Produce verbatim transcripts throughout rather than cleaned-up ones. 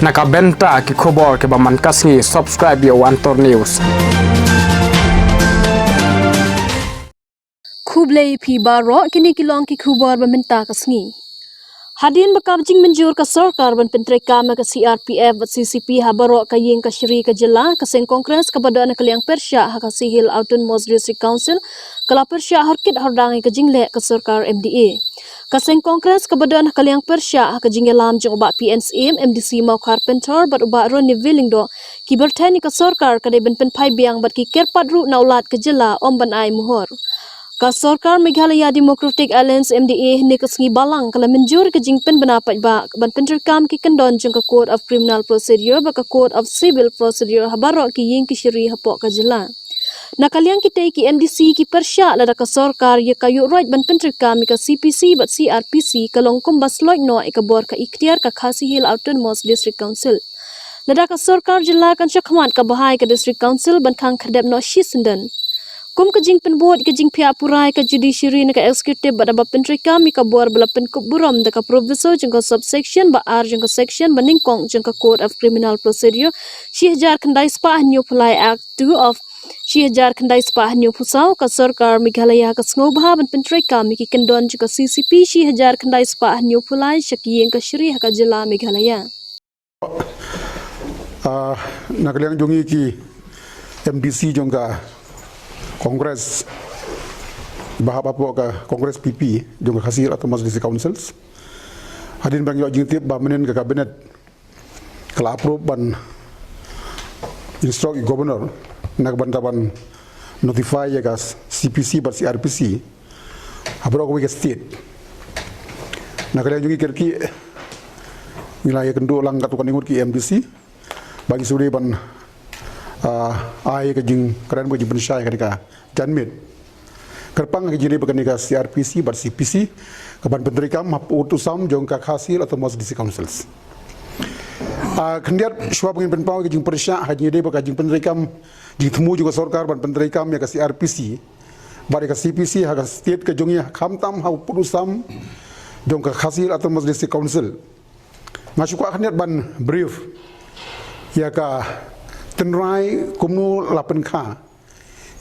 Na ka bynta ki khubor kiba man ka sngi, subscribe ïa u Antor News. Khublei phi baroh, kine ki long ki khubor ba mynta ka sngi. Hadien ba kaba jingmynjur ka sorkar ban pyntreikam ïa ka C R P F bad C C P ha baroh ka ïing ka shri ka jylla, ka seng Congress kaba don ha ka liang pyrshah ha ka Khasi Hills Autonomous District Council ka la pyrshah hor kit hor dang ïa ka jingleh ka sorkar M D A. Ka seng Congress kaba don ha ka liang pyrshah ha ka jingïalam jong u Bah P N Syiem, M D C Mawkhar Pynthor bad u Bah Ronnie V Lyngdoh, ki byrthen ïa ka sorkar ka dei ban pynphai biang bad ki kyrpad ruh na u Lat ka jylla ym ban ai mohor. Ka sorkar Meghalaya Democratic Alliance, M D A, hynne ka sngi Balang ka la mynjur ka jingpynbna paidbah ban pyntreikam ki kyndon jong ka Code of Criminal Procedure bad ka Code of Civil Procedure ha baroh ki ïing ki shri hapoh ka jylla. Na ka liang kitei ki M D C ki pyrshah lada ka sorkar ïa ka ïuh roit ban pyntreikam ïa ka C P C bad C R P C ka long kumba sloit noh ïa ka bor ka iktiar ka Khasi Hills Autonomous District Council. Lada ka sorkar jylla kan shah khmat ka bha ïa ka District Council ban khang khyrdep noh shisyndon. Kum ka jingpynbud ïa ka jingphiah pura ïa ka judiciary na ka executive bad haba pyntreikam ïa ka bor ba la pynkup burom da ka proviso jong ka subsection ba ar jong ka section ba nyngkong jong ka Code of Criminal Procedure shi hajar khyndai spah hynñiew phew lai Act two of shi hajar khyndai spah hynñiew phew saw, ka sorkar Meghalaya ka sngewbha ban pyntreikam ïa ki kyndon jong ka C C P shi hajar khyndai spah hynñiew phew lai sha ki ïing ka shri ha ka jylla Meghalaya. Ah, na ka liang jong ngi ki M D C jong ka Congress, ba hap hapoh ka Congress P P jong ka Khasi Hills Autonomous District Councils, hadien ba ngi ïoh jingtip ba mynhynnin ka cabinet ka la approve ban instruct ïa u governor na ka bynta ban notify ïa ka C P C bad C R P C ha baroh kawei ka state. Na ka liang jong ngi ki kyrkieh, ngi la ïakynduh lang katto katne ngut ki M D C ba ngi shu dei ban, ah, ai ka jingkren bad ka jingpynshai ïa kane ka janmiet. Kyrpang ka jingdei ba kane ka C R P C bad C P C ka ban pyntreikam ha pud u sam jong ka Khasi Hills Autonomous District Councils. Ah, khyndiat shuwa ba ngin pynpaw ka jingpyrshah ha ka jingdei ba ka jingpyntreikam jingthmu jong ka sorkar ban pyntreikam ïa ka C R P C bad ïa ka C P C ha ka state ka jong ngi, khamtam ha pud u sam jong ka Khasi Hills Autonomous District Council, nga shu kwah khyndiat ban brief ïa ka tynrai kumno la pynkha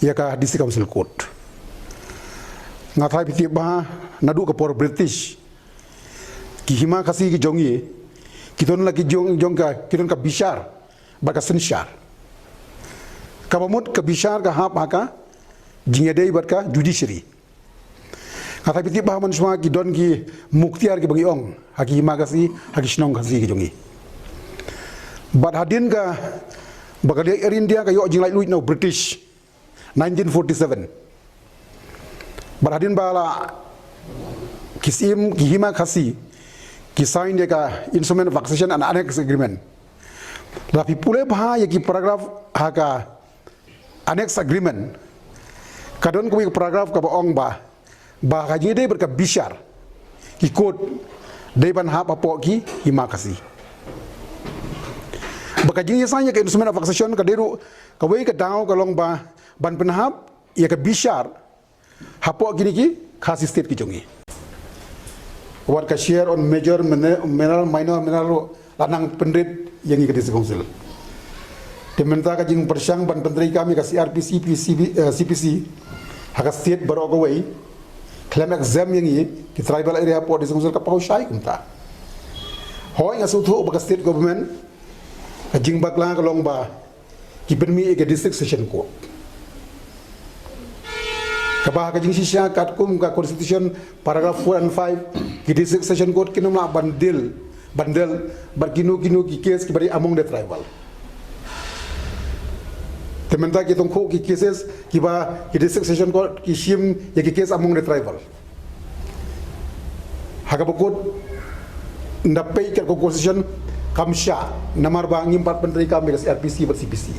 ïa ka District Council Code. Nga tharai phi tip bha, naduh ka por British, ki hima Khasi ki jong ngi ki don la ki jong, jong ka, ki don ka bishar bad ka synshar. Kaba mut ka bishar ka hap ha ka jingïadei bad ka judiciary. Nga tharai phi tip bha, mynshuwa ki don ki muktiar kiba ngi ong ha ki hima Khasi, ha ki shnong Khasi ki jong ngi. Bad hadien ka, ba ka liang Air India ka ïoh jinglaitluid na u British, nineteen forty-seven. Bad hadien ba la ki Syiem, ki hima Khasi ki sign ïa ka Instrument of Accession and Annex Agreement, la phi pule bha ïa ki paragraph ha ka Annex Agreement, ka don kawei ka paragraph kaba ong ba, ba ka jingïadei bad ka bishar, ki court, dei ban hap hapoh ki hima Khasi. Ba ka jingïasain ïa ka Instrument of Accession ka dei ruh kawei ka daw ka long ba ban pynhap ïa ka bishar hapoh kine ki Khasi State ki jong ngi. Wat ka share on major mine-, mineral, minor mineral ruh la nang pynrit ïa ngi ka District Council. Te mynta ka jingpyrshang ban pyntreikam ïa ka C R P C, P C B, eh, C P C ha ka state baroh kawei, khlem exempt ïa ngi ki tribal area hapoh District Council, ka paw shai kumta. Hooid, nga sngewthuh ba ka state government ka jingbakla ka long ba ki pynmih ïa ka District Session Court. Kaba ha ka jingshisha katkum ka Constitution paragraph four and five, ki District Session Court kin ym lah ban deal, ban deal bad kino kino ki case kiba dei among the tribal. Te mynta ki tyngkhuh ki cases kiba ki District Session Court ki shim ïa ki case among the tribal. Ha kaba kut, nda peit kat ka Constitution kam shah, namar ba ngim pat pyntreikam ïa ka C R P C bad C P C.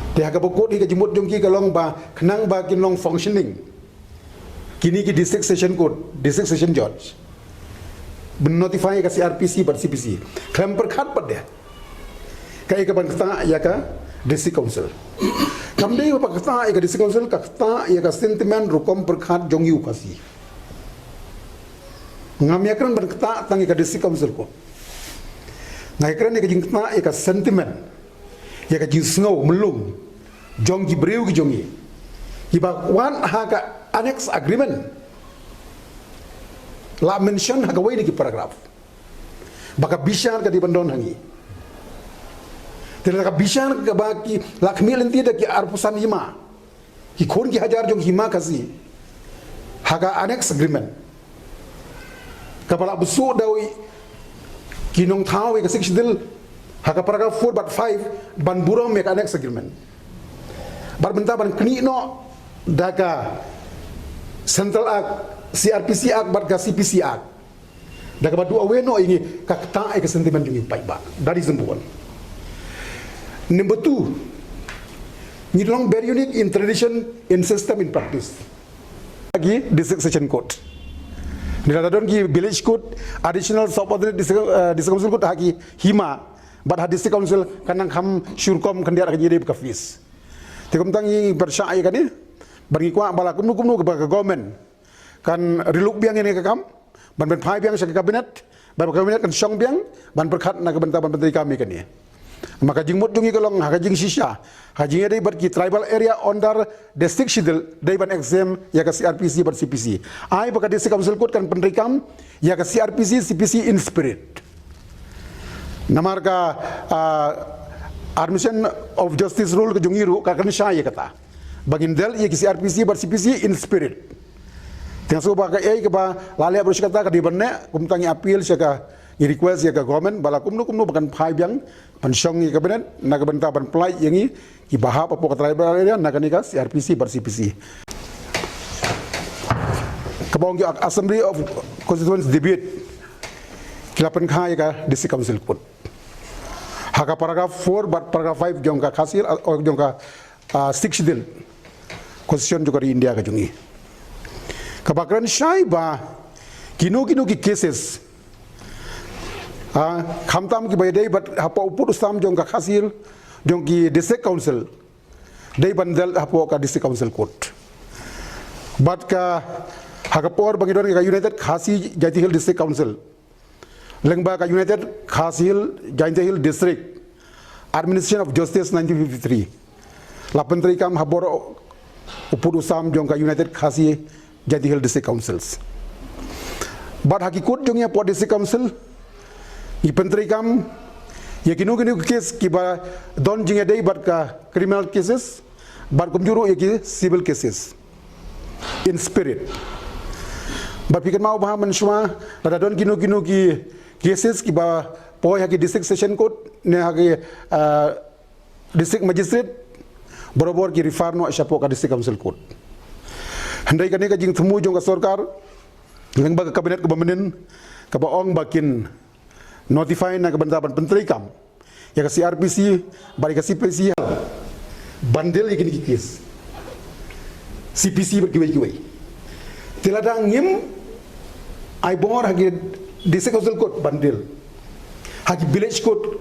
Te ha kaba kut hi ka jingmut jong ki ka long ba khnang ba kin long functioning kine ki District Session Court, District Session Judge, ban notify ïa ka C R P C bad C P C. Khlem pyrkhat pat de kaei kaban ktah ïa ka District Council. Kam dei ba ktah ïa ka District Council, ka ktah ïa ka sentiment rukom pyrkhat jong ngi u Khasi. Ngam ïakren ban ktah tang ïa ka District Council Court. Nga ïakren ïa ka jingkynmaw, ïa ka sentiment, ïa ka jingsngew myllung jong ki briew ki jong ngi, kiba wan ha ka annex agreement. La mention ha kawei na ki paragraph ba ka bishar ka dei ban don ha ngi. Te la ka bishar kaba ki la khmih lynti da ki arphew san hima, ki khun ki hajar jong hima Khasi ha ka annex agreement, kaba la buh da ki nongthaw ïa ka Sixth Schedule ha ka paragraph four bad five ban burom ïa ka annex agreement. Bad mynta ban knieh noh da ka Central Act, C R P C Act bad ka C P C Act, da kaba duh away noh ïa ngi, ka ktah ïa ka sentiment jong ngi paidbah. That is number one. Number two, ngi long very unique in tradition, in system, in practice. Ki District Session Court, ngi la don ki Village Court, Additional Subordinate District, uh, District Council Court ha ki hima, bad ha District Council kan nang kham shuh rukom khyndiat ha ka jingdei ka fees. Te kumta ngi pyrshah ïa kane, bad ngi kwah ba la kumno kumno kaba ka government kan riluk biang ïa kane ka kam, ban pynphai biang sha ka cabinet, ban ka cabinet kan shong biang ban pyrkhat na ka bynta ban pyntreikam ïa kane. Namar ka jingmut jong ngi ka long ha ka jingshisha, ha ka jingïadei bad ki tribal area under District Schedule, dei ban exempt ïa ka C R P C bad C P C. Ai ba ka District Council Court kan pyntreikam ïa ka C R P C, C P C in spirit. Namar ka, ah, Administration of Justice Rule ka jong ngi ruh ka kren shai ïa kata ba ngin del ïa ki C R P C bad C P C in spirit. Te nga sngew ba kaei kaba la leh briew shi katta ka dei ban neh, kumta ngi appeal sha ka, ngi request ïa ka government ba la kumno kumno ba kan phai biang ban shong ïa ka cabinet na ka bynta ban pynlait ïa ngi kiba hap hapoh ka tribal area na kane ka C R P C bad C P C. Kaba ong ki Assembly of Constituents debate, ki la pynkha ïa ka District Council Court ha ka paragraph four bad paragraph five jong ka Khasi, uh, jong ka, uh, Sixth Schedule Constitution jong ka ri India ka jong ngi, kaba kren shai ba kino kino ki cases, ah, khamtam kiba ïadei bad hapoh u pud u sam jong ka Khasi Hills, jong ki District Council, dei ban del hapoh ka District Council Court. Bad ka, ha ka por ba ngi don ka United Khasi Jaintia Hills District Council lyngba ka United Khasi Hills Jaintia Hills District, Administration of Justice nineteen fifty-three, la pyntreikam ha bor u pud u sam jong ka United Khasi Jaintia Hills District Councils. Bad ha ki court jong ngi hapoh District Council, ngi pyntreikam ïa kino kino ki case kiba don jingïadei bad ka criminal cases bad kumjuh ruh ïa ki civil cases in spirit. Bad phi kynmaw ba mynshuwa lada don kino kino ki cases kiba poi ha ki District Session Court ne ha ki, ah, District Magistrate, barabor ki refer noh shapoh ka District Council Court. Hynrei kane ka jingthmu jong ka sorkar lyngba ka cabinet kaba mynnin, kaba ong ba kin notify na ka bynta ban pyntreikam ïa ka C R P C bad ïa ka C P C ban del ïa kine ki case, C P C bad kiwei kiwei. Te lada ngim ai bor ha ki District Council Court ban del, ha ki Village Court,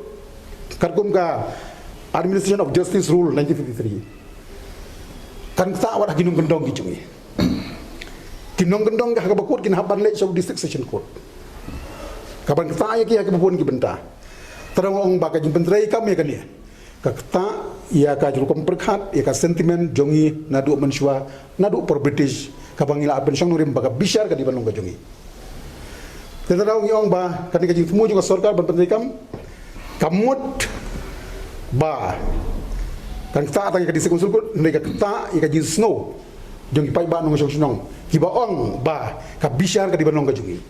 katkum ka Administration of Justice Rule nineteen fifty-three, kan ktah wat ha ki nongkyndong ki jong ngi. Ki nongkyndong ha kaba kut kin hap ban leit sha u District Session Court kaban ktah ïa ki ha kiba bun ki bynta. Te nga ong ba ka jingpyntreikam ïa kane ka ktah ïa ka rukom pyrkhat, ïa ka sentiment jong ngi naduh mynshuwa, naduh por British, kaba ngi la pynshong nongrim ba ka bishar ka dei ban long ka jong ngi. Te nga ong ba kane ka jingthmu jong ka sorkar ban pyntreikam ka mut ba kan ktah tang ïa ka District Council Court, hynrei ka ktah ïa ka jingsngew jong ki paidbah nongshong shnong kiba ong ba ka bishar ka dei ban long ka jong ngi.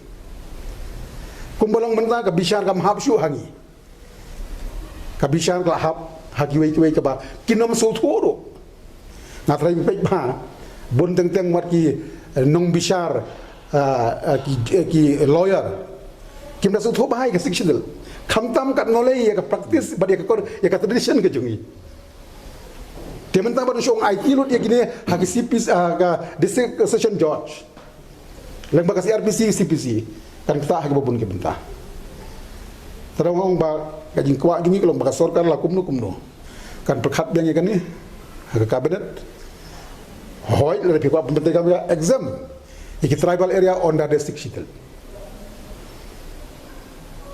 Kumba long mynta ka bishar kam hap shuh ha ngi. Ka bishar ka la hap ha kiwei kiwei kaba kin ym sngewthuh ruh. Nga tharai phi peit ba bun teng teng wat ki, eh, nongbishar, ah, ah, ki, eh, ki lawyer kim da sngewthuh bha ïa ka Sixth Schedule. Khamtam katno lei ïa ka practice bad ïa ka kor, ïa ka tradition ka jong ngi. Te mynta ba don shong ai ki lut ïa kine ha ki C P C, ah, ka District Session Judge lyngba ka C R P C, C P C, kan ktah ha kiba bun ki bynta. Te nga ong ba ka jingkwah jong ngi ka long ba ka sorkar la kumno kumno kan pyrkhat biang ïa kane ha ka cabinet. Hooid, lada phi kwah ban pyntreikam ïa, exempt ïa ki tribal area under District Schedule.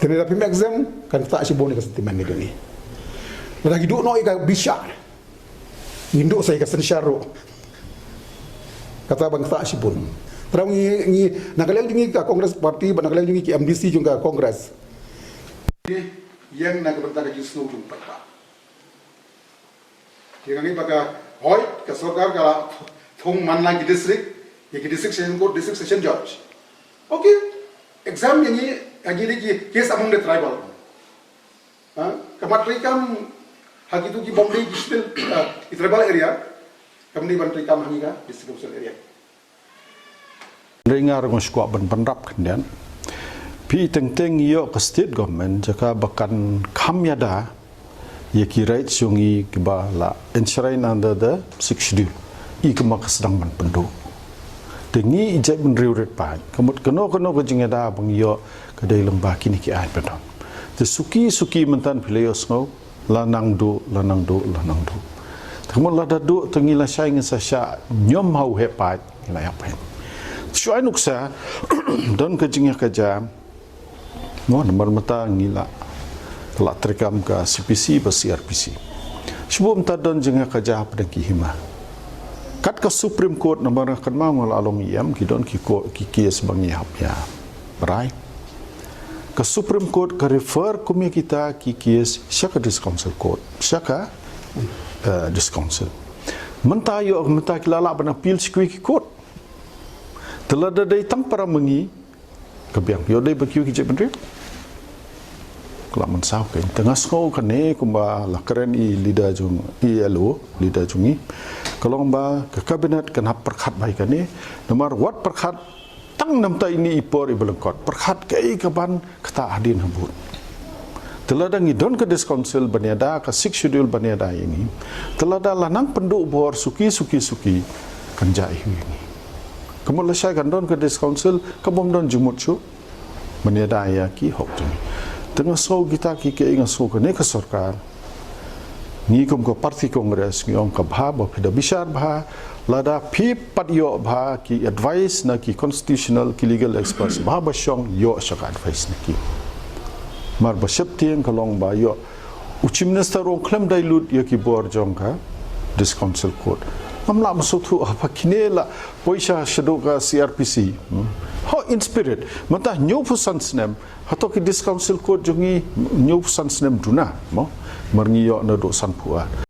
Kane da phim exempt, kan ktah shibun ïa ka sentiment ka jong ngi. Lada ki duh noh ïa ka bishar, ngin duh sa ïa ka synshar ruh. Kata ban ktah shibun. Te ngi, ngi, na ka liang jong ngi ka Congress Party, bad na ka liang jong ngi ki M D C jong ka Congress, ïeng na ka bynta ka jingsngew jong u paidbah. Te nga ngeit ba ka, hooid, ka sorkar ka la thung man la ki district, ïa ki district session court, district session judge. Okay, exempt ïa ngi, ïa ngi dei ki case among the tribal. Ha? Ka mat treikam ha kitu ki Bombay ki still, uh, ki tribal area. Kam dei ban treikam ha ngi ka district council area. Hynrei nga ruh nga sngewkwah ban bynrap khyndiat. Phi teng teng ïoh ka state government jaka ba kan kham ïada ïa ki rights jong ngi kiba la enshrined under the Sixth Schedule. I kumba ka sdang ban pynduh. Te ngi i jaitbynriew rit paid, ka mut kano kano ka jingïada ba ngi ïoh ka dei lyngba kine ki aiñ ba don. Te suki suki mynta phi la ïohsngew, la nang duh, la nang duh, la nang duh. Te ka mut lada duh te ngi lashai ngin sa shah ñiom ha u heh paid, ngi la ïap hi. Te shu ai nuksa, don ka jingïakajia, mo, namar mynta ngi la, la treikam ka C P C bad C R P C. Shu buh mynta don jingïakajia hapdeng ki hima. Kat ka Supreme Court, namar nga kynmaw nga la long E M, ki don ki court, ki case ba ngi hap ïa rai. Ka Supreme Court ka refer kum ïa kita ki case sha ka District Council Court, sha ka, eh, District Council. Mynta ïoh, mynta ki la lah ban appeal sha kiwei ki court. Te lada dei tang para ma ngi, ka biang, ïoh dei bad kiwei ki jaitbynriew. Ka la mynsaw kein. Te nga sngew kane kumba la kren i leader jong i L O, leader jong ngi. Ka long ba ka cabinet kan hap pyrkhat bha ïa kane. Namar wat pyrkhat tang namar ine i por iba lyngkot. Pyrkhat kaei kaban ktah hadien habud. Te lada ngi don ka District Council ban ïada, ka Sixth Schedule ban ïada ïa ngi. Te lada la nang pynduh bor suki, suki, suki, kan jia iwei ïa ngi. Ka mut lashai kan don ka District Council, ka bym don jingmut shuh ban ïada ïa ki hok jong ngi. Te nga sngew kita ki, ki, nga sngew kane ka sorkar, ngi kum ka party Congress ngi ong ka bha ba phi da bishar bha, lada phi pat ïoh bha ki advice na ki constitutional, ki legal experts, bha ba shong ïoh sha ka advice na ki. Mar ba sheptieng ka long ba ïoh u Chief Minister u ong khlem dilute ïa ki bor jong ka District Council Court. Ngam lah ban sngewthuh haba kine la poi sha shaduh ka C R P C. Hmm. Ho, in spirit, mynta hynñiewphew san snem, hato ki District Council Court jong ngi hynñiewphew san snem duna, mo? Mar ngi ïoh naduh sanphew ar.